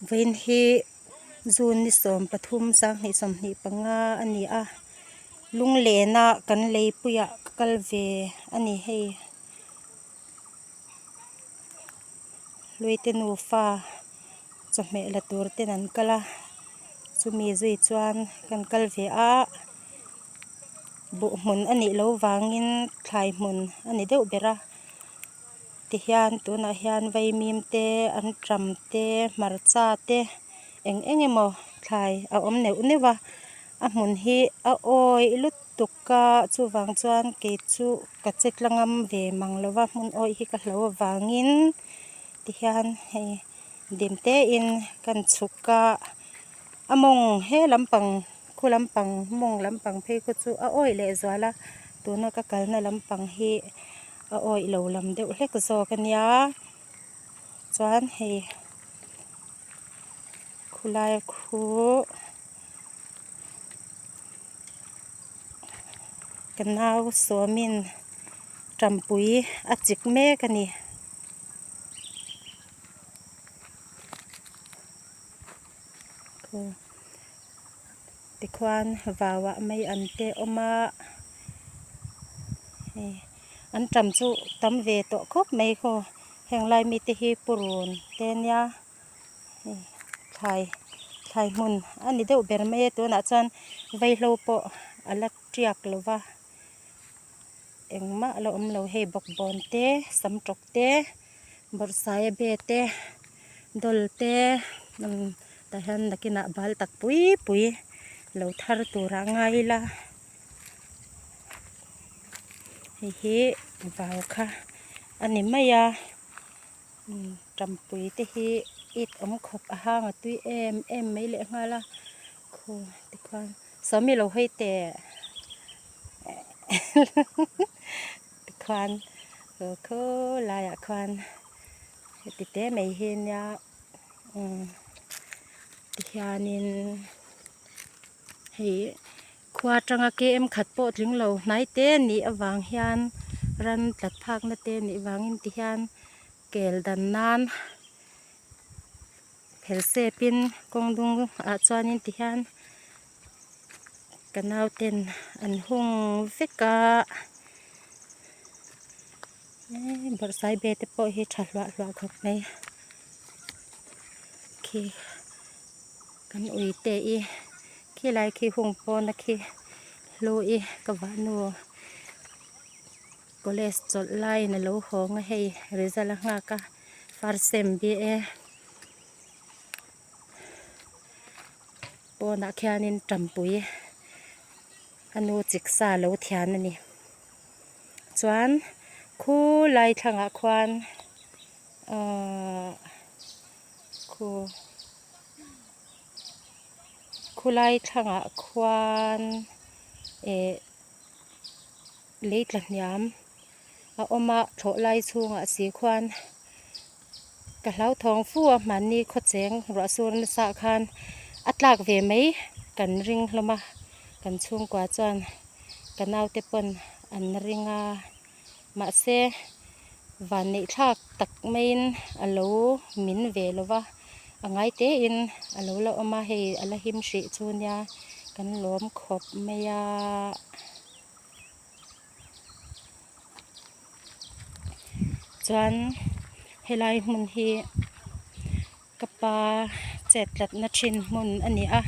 Vawiin hi June ni 13 2025 a ni a, Lunglena kan leipuiah ka kal ve a ni hei. Hluite nufa chawhmeh la tur ten an kal a, chumi zui chuan kan kal ve a, buh hmun a nih loh vangin thlai hmun a ni deuh ber a, tihian tunah hian vaimim te antam te hmarcha te eng eng emaw thlai a awm neuh neuh a, a hmun hi a awih lutuk a chuvang chuan kei chu ka che tla ngam ve mang lo va hmun awih hi ka hlo avangin tihian hei dim te in kan chhuk a a mawng he lampang khu lampang mawng lampang phei khu chu a awih leh zual a tuna ka kalna lampang hi a awih lo lam deuh hlek zawk a nia chuan hei khulai khu ka nau sawmin tampui a chik mek a ni. Tikhuan vauah mai an te awm a hei an tam chu tam ve tawh khawp mai khaw heng lai mite hi purun te nia hei thlai thlai hmun a ni deuh ber mai a tunah chuan vaihlo pawh a la tiak lo va engmah a la awm lo hei bawkbawn te sam tawk te bawrhsai a be te dawl te tah hian nakinah bal tak pui pui lo thar turah a ngai ila hei hi vau kha a ni mai a tampui te hi it awm khawp a hang a tui em em mai leh nghal a khaw tikhuan sawmi lo hawi teh tikhuan aw khawlaiah khuan heti te mai hi nia tihianin hei khua atanga km khat pawh tling lo hnai te nih avang hian ran tlat phakna te nih vangin tihian kel dan nan phel sep in kawng dung ah chuanin tihian ka nau ten an hung vek a eee bawrhsai be te pawh hi tha hluah hluah khawp mai khi kan ui te i khilai khi hung pawn a khi hlu i ka vahnu college chawlh laiin a lo hawng a hei result a nghak a first sem B_A pawnah khianin tampui a nu chiksa lo thian a ni chuan khulai thlangah khuan ahh khu khulai thlangah khuan eh lei tla hniam a awm a thlawh lai chhungah si khuan ka hlauthawng fu a hmanni khawcheng ruah sur nasa ah khan a tlak ve mai kan ring hlawm a kan chhungkua chuan ka naute pawn an ring a mahse van neih thlak tak maiin a lo min ve lo va a ngai tein a lo la awm a hei a la him hrih chu nia kan lawm khawp mai a. Chuan helai hmun hi ka pa chet tlatna thin hmun a ni a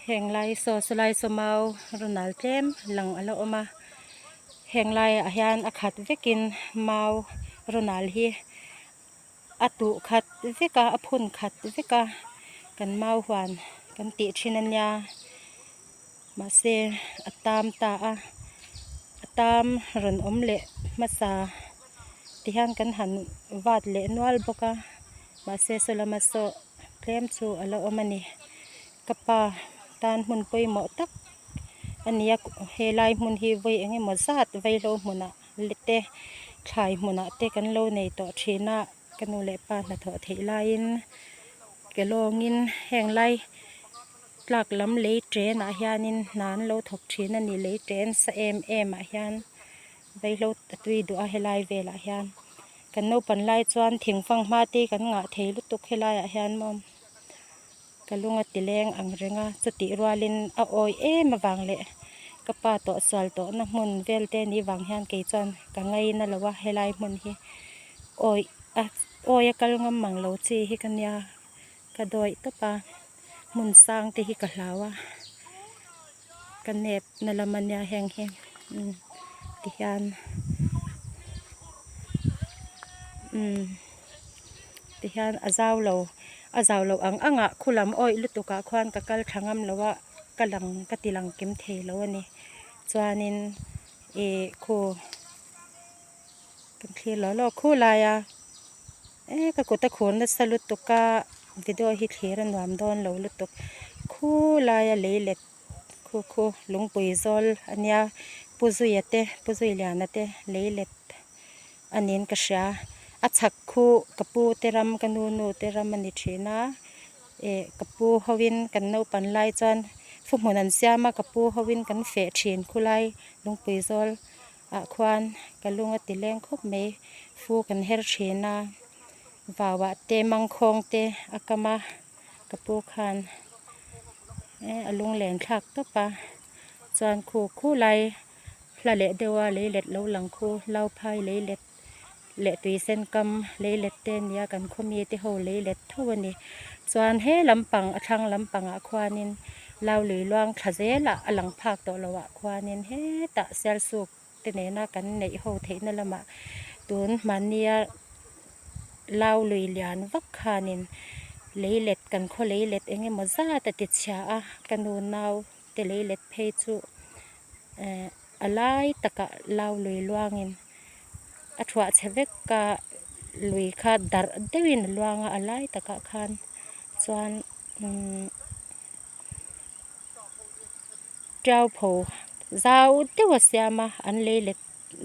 heng lai saw sawlai saw mau rawn al tlem lang a la awm a heng laiah hian a khat vekin mau rawn al hi a tuh khat vek a a phun khat vek a kan mau huan kan tih thin a nia mahse a tam ta a a tam rawn awm leh hmasa ti hian kan han vat leh nual bawk a mahse saw lama saw tlem chu a la awm a ni ka pa tan hmun pawimawh tak a ni a helai hmun hi vawi eng emaw zat vaihlo hmunah te thlai hmunah te kan lo nei tawh thin a ka nu leh pa hnathawh theih laiin ke lawngin heng lai tlak lam lei chen ah hianin hna an lo thawk thin a ni lei chen sa em em ah hian vaihlo a tui duh a helai velah hian. Kan naupan lai chuan thing fanghma te kan ngah thei lutuk helaiah hian maw ka lung a ti leng ang reng a chutih rualin a awi em avang leh ka pa tawh sual tawhna hmun vel te ni vang hian kei chuan ka ngaina lo a helai hmun hi awi a awi a kal ngam mang lo chi hi ka nia ka dawih tawp a hmun sang te hi ka hlau a ka nep na lam a nia heng hi umm tihian umm tihian a zau lo a zau loh ang ang ah khu lam awih lutuk ah khuan ka kal tha ngam lo a ka lang ka ti lang kim thei lo a ni chuanin ih khu kan thlir lo lawk khu lai a eh ka kut a khur nasa lutuk a video hi thlir a nuam dawn lo lutuk khu laia lei let Khu khu lungpui zawl a nia Pu Zuia te Pu Zuiliana te lei let a niin ka hria a chhak khu ka pu te ram ka nu nu te ram a ni thin a eh ka pu hoin kan naupan lai chuan thuhmun an siam a ka pu hoin kan feh thin khulai lungpui zawl ah khuan ka lung a ti leng khawp mai fu kan her thin a vauah te mangkhawng te a kam a. Ka pu khan eh a lunglen thlak tawp a chuan khu khu lai hla leh deuh a lei let lo lang khu lau phai lei let leh tui sen kam lei let te a nia kan khaw mi te ho lei let tho a ni chuan he lampang a thlang lampangah khuanin lau lui luang thla zelah a lang phak tawh loh ah khuanin hetah sialsuk te nena kan neih ho theihna lamah tun hmania lau lui lian vak khanin lei let kan khaw lei let eng emaw zat a ti chhia a ka nu nau te lei let phei chu eh a lai takah lau lui luangin a thuah chhe vek a lui kha darh deuhin a luang a a lai takah khan chuan umm. Tiau pho zau deuh a siam a an lei let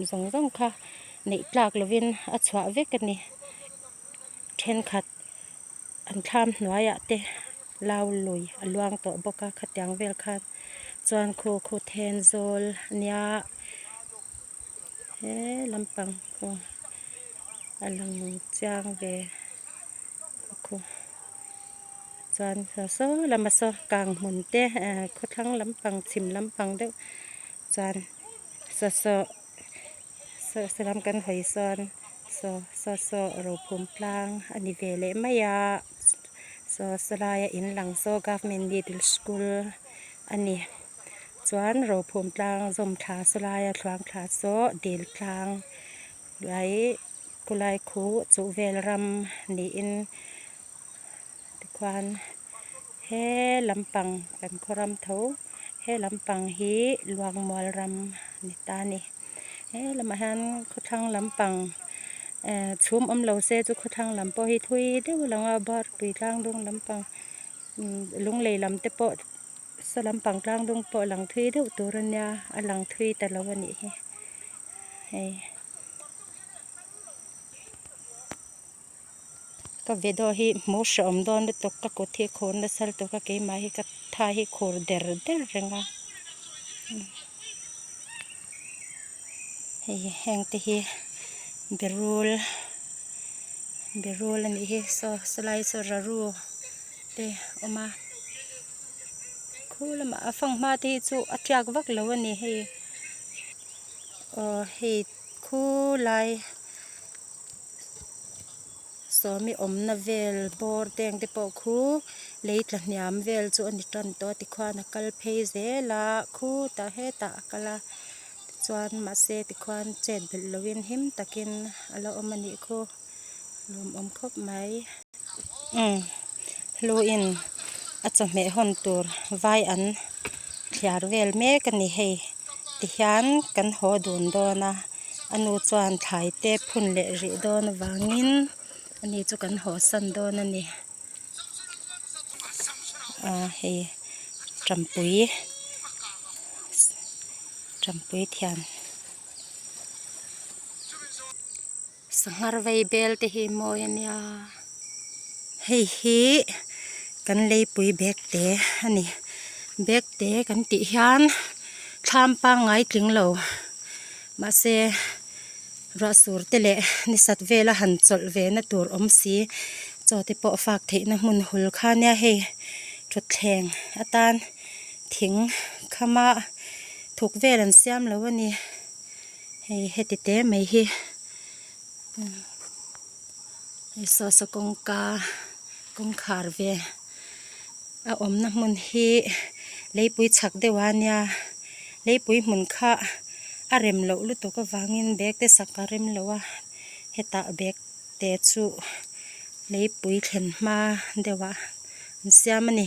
zawng zawng kha neih tlak lovin a chhuah vek a ni thenkhat an thlam hnuaiah te lau lui a luang tawh bawk a khatiang vel khan chuan khu khu then zawl a nia he lampang khu a lang chiang ve khu. Chuan saw lama saw kang hmun te eh khawthlang lampang chhim lampang deuh chuan saw saw saw saw lam kan hawi sawn saw saw saw rophum tlang a ni ve leh mai a saw saw laia in lang saw government middle school a ni chuan rophum tlang zawm thla saw laia thluang thla saw dil tlang lai khulai khu chuh vel ram niin. Tikhuan he lampang kan khaw ram tho he lampang hi Luangmual ram a ni ta a ni. He lamah hian khawthlang lampang eh chhum awm lo se chu khawthlang lam pawh hi thui deuh a lang a Buarpui tlangdung lampang umm lunglei lam te pawh saw lampang tlangdung pawh a lang thui deuh tur a nia a lang thui ta lo a nih hi hei. Ka video hi hmuh hrehawm dawn lutuk ka kut hi khur nasa lutuk a keimah hi ka tha hi khur der der reng a hei heng te hi berul berul a nih hi saw sawlai saw raru te a awm a khu lamah a fanghma te hi chu a tiak vak lo a ni hei aw hei khulai. Sawmi awmna vel bawr te ang te pawh khu lei tla hniam vel chu a ni tan tawh a tikhuan a kal phei zel a khutah hetah a kal a tichuan mahse tikhuan chet belh loin him takin a la awm a nih khu lawmawm khawp mai. Umm hluin a chawhmeh hawn tur vai an thliar vel mek a ni hei tihian kan haw dun dawn a. A nu chuan thlai te phun leh rih dawn avangin ani chu kan haw san dawn a ni. Aaa hei tampui tampui thian sanghar vei bel te hi mawi a nia hei hi kan leipui bag te a ni bag te kan tih hian thlam pangngai tling lo. Mahse Ruah sur te leh ni sat vela han chawlh ve na tur awm si chaw te pawh fak theih na hmun hul kha nia hei thutthleng atan thing khama thuk vel an siam lo a ni hei heti te mai hi hei saw saw kawngka kawngkhar ve a awmna hmun hi leipui chhak deuh a nia leipui hmun kha a rem loh lutuk avangin bag te sak a rem lo a hetah bag te chu leipui thlen hma deuh ah an siam a ni.